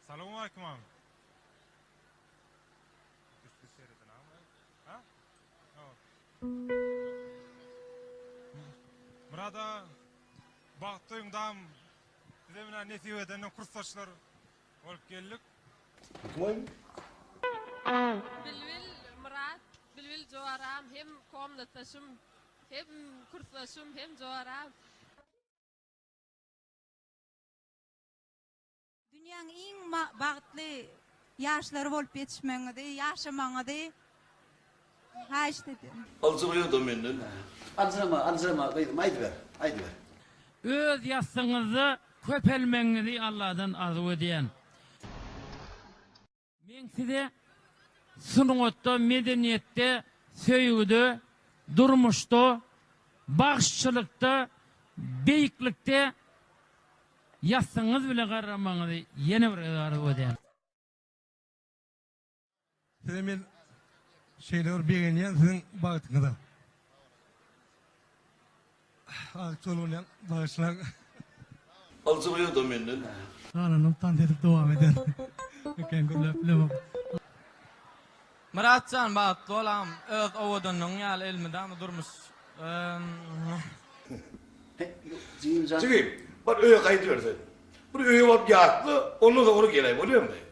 Salowmaleýkim agam. Myrat aga, bagt toýuň dam bize bilen nesip edenden kursdaşlar bolup geldik. Bilbil Myrat, Bilbil joram hem komnatdaşym, hem kursdaşym, hem joram. Dünýäň iň bagtly ýaşlary bolup ýetişmegiňizi, ýaşamagyňyzy haýyşt edýän. Aljyraýada menden. Aljyrama, aljyrama gyzym, aýdyber, aýdyber. Öz ýassygyňyzda köpelmegiňizi Alladan arzuw edýän. Men size sungatda, medeniýetde, söýgüde, durmuşda, bagşyçylykda, beýiklikde ýassygyňyz bile garramagyňyzy ýene bir gezek arzuw edýän. Size men şeýle bir begenýän siziň bagtyňyza. Ak tolgunýan bagyşlaň. Aljyraýada menden. Galanyny tans edip dowam eder. Kän gürläp bilemok. Myratjan bagtly bol agam öz owadanlygyň ýaly elmydama durmuş. Jigim jan. Jigim, bar öýe gaýdyber sen. Bir öýe baryp ýatla, ondan soňra geläý bolýamy?